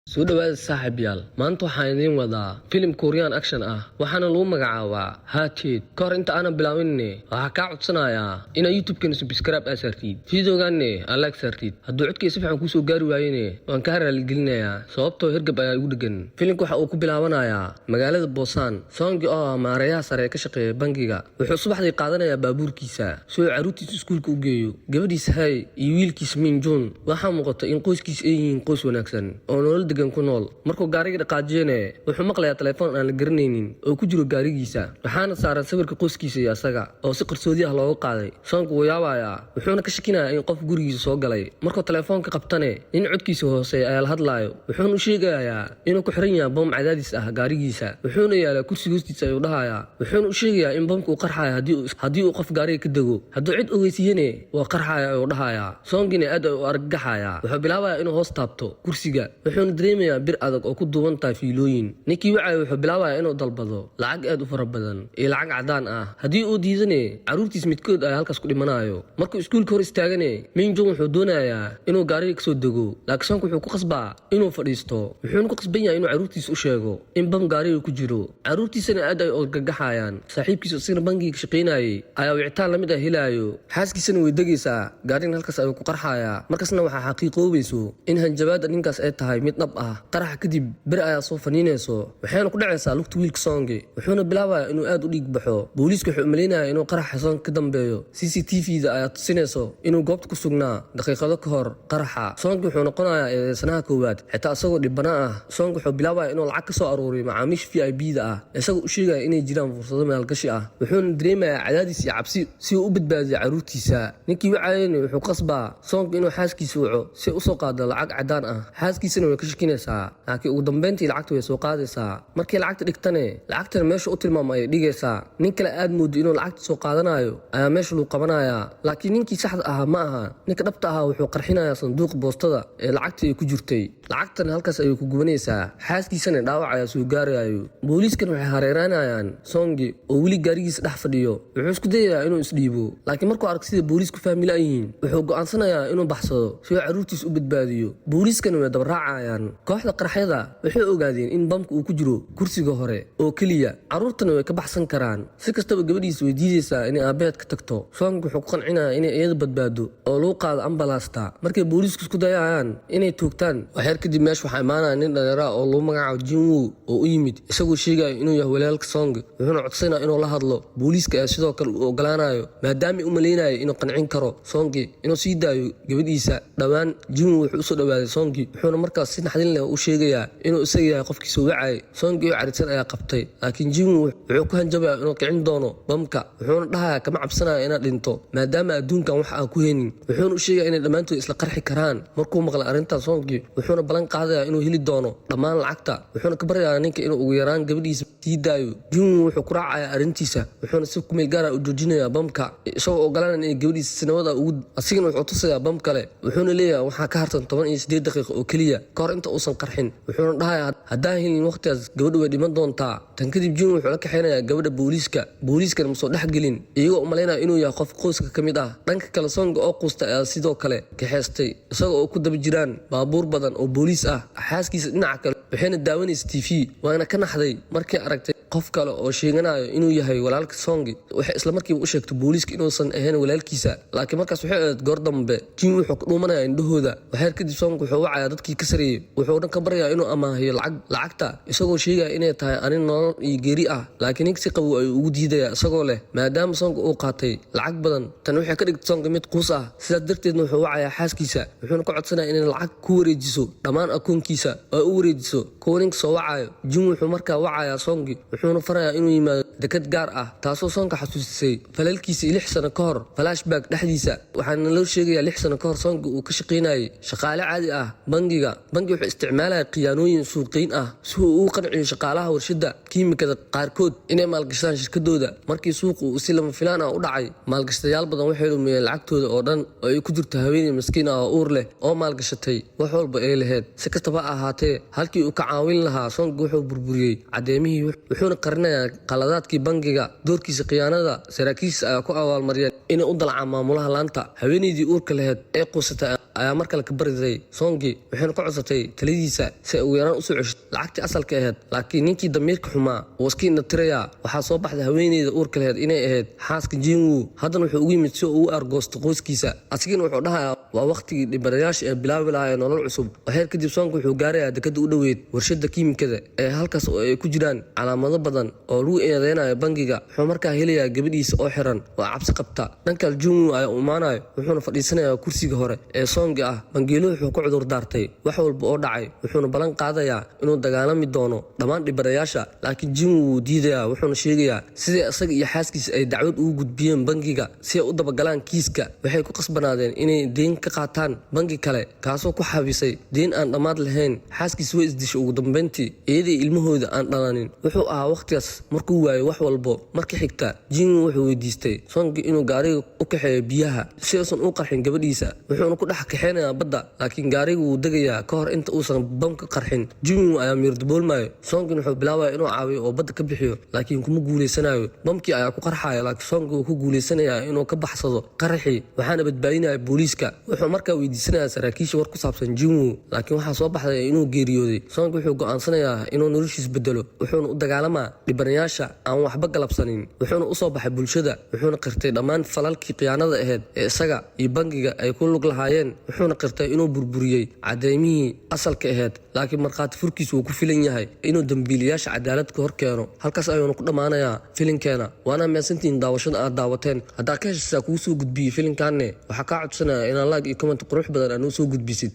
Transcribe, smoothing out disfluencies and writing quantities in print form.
Soo dhawaada, saaxiibyaal. Maanta waxaan idiin wadaa filim Korean action ah, waxaana lagu magacaabaa Hatchet. Ka hor inta aanan bilaabinne, waxaa kaa codsanayaa inaad YouTube-keena subscribe aa saartid, videoganne aad like saartid. Hadduu codkay si fiican kuusoo gaari waayene, waan kaa raaligelinayaa, sababtoo hergab ayaa igu dhegan. Filimka waxa uu ku bilaabanayaa magaalada Boosaan. Soongi oo ah maareeyaha sare ee ka shaqeeya bangiga wuxuu subaxdii qaadanayaa baabuurkiisa si uu carruurtiisa iskuulka u geeyo, gabadhiisa Hay iyo wiilkiisa Minjun. Waxaa muuqata in qoyskiisa ay yihiin qoys wanaagsan oo nolol degan ku nool. Markuu gaariga dhaqaajiyene, wuxuu maqlayaa telefoon aan la garanaynin oo ku jiro gaarigiisa, waxaana saaran sawirka qoyskiisa iyo asaga oo si qarsoodi ah looga qaaday. Soonku wuu yaabayaa, wuxuuna ka shakinayaa in qof gurigiisa soo galay. Markuu telefoonka qabtane, nin codkiisa hooseeya ayaa la hadlaayo, wuxuuna u sheegayaa inuu ku xiran yahay bom cadaadis ah gaarigiisa, wuxuuna yaalaa kursiga hoostiisa ayuu dhahayaa. Wuxuuna u sheegayaa in bomka uu qarxayo haddii uu qof gaariga ka dego. Hadduu cid ogeysiiyene, waa qarxaya ayuu dhahayaa. Soongina aad u argagaxayaa. Wuxuu bilaabayaa inuu hoos taabto kursiga, wuxuuna dareemayaa bir adag oo ku duuban tahay fiilooyin. Ninkii wacaya wuxuu bilaabayaa inuu dalbado lacag aad u fara badan iyo lacag cadaan ah. Haddii uu diidane, carruurtiis midkood ayaa halkaas ku dhimanayo. Markuu iskuulka hor istaagane, Minjun wuxuu doonayaa inuu gaariga kasoo dego, laakiin Soonka wuxuu ku qasbaa inuu fadhiisto. Wuxuuna ku qasban yahay inuu carruurtiisa u sheego in bam gaariga ku jiro. Carruurtiisana aad ay argagaxayaan. Saaxiibkiisa isagana bangiga ka shaqaynayay ayaa wicitaan lamid ah helaayo. Xaaskiisana way degaysaa, gaarigana halkaas ayuu ku qarxayaa. Markaasna waxaa xaqiiqoobayso in hanjabaadda ninkaas ay tahay mid dhab ah. Qaraxa kadib, bir ayaa soo faniinayso, waxayna ku dhacaysaa lugta wiilka Soongi, wuxuuna bilaabayaa inuu aad u dhiig baxo. Booliiska wuxuu umaleynaya inuu qaraxa Soongi ka dambeeyo. CCTV-da ayaa tusinayso inuu goobta ku sugnaa daqiiqado ka hor qaraxa. Soongi wuxuu noqonayaa eedeysanaha koowaad, xitaa isagoo dhibana ah. Soongi wuxuu bilaabaya inuu lacag ka soo aruuriyo macaamiisha VIP-da ah, isagoo u sheegaya inay jiraan fursado maalgashi ah. Wuxuuna dareemayaa cadaadis iyo cabsi si uu u badbaadiyo carruurtiisa. Ninkii wacayena wuxuu qasbaa Soonka inuu xaaskiisa waco si usoo qaado lacag cadaan ah. Xaaskiisana way ka shakinaysaa, laakiin ugu dambeyntii lacagta way soo qaadaysaa. Markii lacagta dhigtane, lacagtana meesha u tilmaamo ayay dhigaysaa. Nin kale aad moodo inuu lacagta soo qaadanayo ayaa meesha lagu qabanayaa, laakiin ninkii saxda ahaa ma aha. Ninka dhabta ahaa wuxuu qarxinayaa sanduuqa boostada ee lacagta ay ku jirtay. Lacagtana halkaas ayay ku gubanaysaa, xaaskiisana dhaawac ayaa soo gaarayo. Booliiskan waxay hareeraynayaan Songi oo weli gaarigiisa dhex fadhiyo. Wuxuu isku dayayaa inuu isdhiibo, laakiin markuu arko sida booliisku fahmi la'yihiin, wuxuu go'aansanayaa inuu baxsado si uu carruurtiisa u badbaadiyo. Booliiskana way dabaraacayaan. Kooxda qaraxyada waxay ogaadeen in bamka uu ku jiro kursiga hore oo keliya, carruurtana way ka baxsan karaan. Si kastaba, gabadhiisa way diidaysaa inay aabbaheed ka tagto. Song wuxuu ku qancinayaa inay iyada badbaado oo lagu qaado ambalaasta markay booliisku isku dayayaan inay toogtaan. Waxyar kadib, meesha waxaa imaanaya nin dhallinyaro ah oo lagu magacaabo Jinwoo oo u yimid isagoo sheegaya inuu yahay walaalka Song, wuxuuna codsanaya inuu la hadlo. Booliiska ayaa sidoo kale u ogolaanayo, maadaama u malaynayo inuu qancin karo Songi inuu sii daayo gabadhiisa. Dhowaan Jinwoo wuxuu usoo dhawaaday Songi, wuxuuna markaas si naxdin leh u sheegayaa inuu isaga yahay qofkii soo wacayay. Songi oo carisan ayaa qabtay, laakiin Jinwoo wuxuu ku hanjabaya inuu kicin doono bamka, wuxuuna dhahayaa kama cabsanaya inaad dhinto maadaama adduunkan wax aan ku haynin. Wuxuuna u sheegaya inay dhammaantood isla qarxi karaan. Markuu maqlay arrintan Songi, wuxuuna ballan qaadaya inuu heli doono dhammaan lacagta, wuxuuna ka baryayaa ninka inuu ugu yaraan gabadhiisa sii daayo. Jinwoo wuxuu ku raacayaa arrintiisa, wuxuuna si kumeel gaara u joojinayaa bamka, isagoo ogolaanaya inay gabadhiisa si nabad ah ugu. Asigana wuxuu tusayaa bam kale, wuxuuna leeyahay waxaa ka harsan 18 daqiiqo oo keliya ka hor inta uusan qarxin. Wuxuuna dhahayaa haddaan helin waqtigaas, gabadha way dhiman doontaa. Tan kadib, Jin wuxuu la kaxaynayaa gabadha booliiska. Booliiskana masoo dhex gelin, iyagoo umalaynaya inuu yahay qof qoyska ka mid ah. Dhanka kale, Songa oo quusta ayaa sidoo kale kaxeystay, isaga oo ku daba jiraan baabuur badan oo booliis ah. Xaaskiisa dhinaca kale waxayna daawanaysa TV, waana ka naxday markay aragtay qof kale oo sheeganayo inuu yahay walaalka Songi. Waxay isla markiiba u sheegtay booliiska inuusan ahayn walaalkiisa, laakiin markaas waxay ahayd goor dambe. Jin wuxuu ka dhuumanaya indhahooda. Waxyar kadib, Song wuxuu wacayaa dadkii ka sareeyey, wuxuu dhan ka baryayaa inuu amaahiyo lacag, lacagta isagoo sheegaya inay tahay arrin nolol iyo geeri ah. Laakiin ninka si qabow ayuu ugu diidaya, isagoo leh maadaama Song uu qaatay lacag badan, tan waxay ka dhigtay Song mid quus ah. Sidaas darteedna wuxuu wacayaa xaaskiisa, wuxuuna ka codsanaya inay lacag ku wareejiso dhammaan akoonkiisa oo ay u wareejiso kuwa ninka soo wacayo. Jin wuxuu markaa wacayaa Songi, wuxuuna farayaa inuu yimaado dekad gaar ah, taasoo Sonka xasuusisay falalkiisa 6 sano ka hor. Flashback dhexdiisa waxaana loo sheegayaa 6 sano ka hor Songa uu ka shaqaynayay shaqaale caadi ah bangiga. Bangi wuxuu isticmaalaya khiyaanooyin suuqgeyn ah si uu ugu qanciyo shaqaalaha warshada kiimikada qaarkood inay maalgashadaan shirkadooda. Markii suuqu uu si lama filaan ah u dhacay, maalgashadayaal badan waxay lumiyeen lacagtooda oo dhan, oo ay ku jirto haweeney miskiin ah oo uur leh oo maalgashatay wax walba ay lahayd. Si kastaba ha ahaatee, halkii uu ka caawin lahaa, Songa wuxuu burburiyey cadeemihii, wuxuuna qarinayaa qaladaadkii bangiga. Doorkiisa khiyaanada saraakiisha ayaa ku abaalmariyeen inay u dalacaan maamulaha laanta. Haweeneydii uurka lahayd ee quusatay Ayaa mar kale ka bariday Songi, waxayna ka codsatay taladiisa si ay ugu yaraan usoo ceshid lacagtii asalka ahayd, laakiin ninkii damiirka xumaa wuu iska indhatirayaa. Waxaa soo baxday haweeneyda uurka laheyd inay ahayd xaaska Jinwu. Haddana wuxuu ugu yimid si uu u aargoosto qoyskiisa. Asigina wuxuu dhahayaa waa waqtigii dhibanayaasha ee bilaabi lahaayeen nolol cusub. Waxyar kadib Songi wuxuu gaarayaa dekada u dhoweyd warshada kiimikada ee halkaas oo ay ku jiraan calaamado badan oo lagu eedeynayo bangiga. Wuxuu markaa helayaa gabadhiisa oo xiran oo cabsi qabta. Dhankaal Jinwu ayaa u imaanayo, wuxuuna fadhiisanayaa kursiga hore ee Songi ah. Bangiiluhu wuxuu ku cudur daartay wax walba oo dhacay, wuxuuna ballan qaadayaa inuu dagaalami doono dhammaan dhibanayaasha, laakiin Jinwu wuu diidayaa, wuxuuna sheegayaa sidii isaga iyo xaaskiisa ay dacwad ugu gudbiyeen bangiga si ay u dabagalaan kiiska. Waxay ku qasbanaadeen inay deyn ka qaataan bangi kale, kaasoo ku xabisay deyn aan dhammaad lahayn. Xaaskiisa way isdishay ugu dambeyntii, iyadii ilmahooda aan dhalanin. Wuxuu ahaa wakhtigaas markuu waayay wax walbo. Marka xigta Jinwu wuxuu weydiistay Songi inuu gaariga u kaxeeyo biyaha si uusan u qarxin gabadhiisa, wuxuuna ku dhex kaxeynayaa badda, laakiin gaariga wuu degayaa ka hor inta uusan bamka qarxin. Jinwu ayaa miirdaboolmayo. Songin wuxuu bilaabaya inuu caawiyo oo badda ka bixiyo, laakiin kuma guuleysanayo. Bamkii ayaa ku qarxaya, laakiin Songi wuu ku guuleysanayaa inuu ka baxsado qaraxii, waxaana badbaadinaya booliiska. Wuxuu markaa weydiisanayaa saraakiisha war ku saabsan Jinwu, laakiin waxaa soo baxday inuu geeriyooday. Songi wuxuu go'aansanayaa inuu noloshiis bedelo, wuxuuna u dagaalamaa dhibanayaasha aan waxba galabsanin, wuxuuna usoo baxay bulshada, wuxuuna qirtay dhammaan falalkii khiyaanada ahayd ee isaga iyo bangiga ay ku lug lahaayeen, wuxuuna qirtay inuu burburiyey cadeymihii asalka ahayd, laakiin markhaati furkiisu uu ku filan yahay inuu dambiilayaasha cadaalad ka hor keeno. Halkaas ayuuna ku dhammaanayaa filinkeena. Waana mahadsantihiin daawashada aad daawateen. Haddaa ka heshisaa kugu soo gudbiyey filinkanne, waxaa kaa codsanaya inaa like iyo comment qurux badan aa noo soo gudbisid.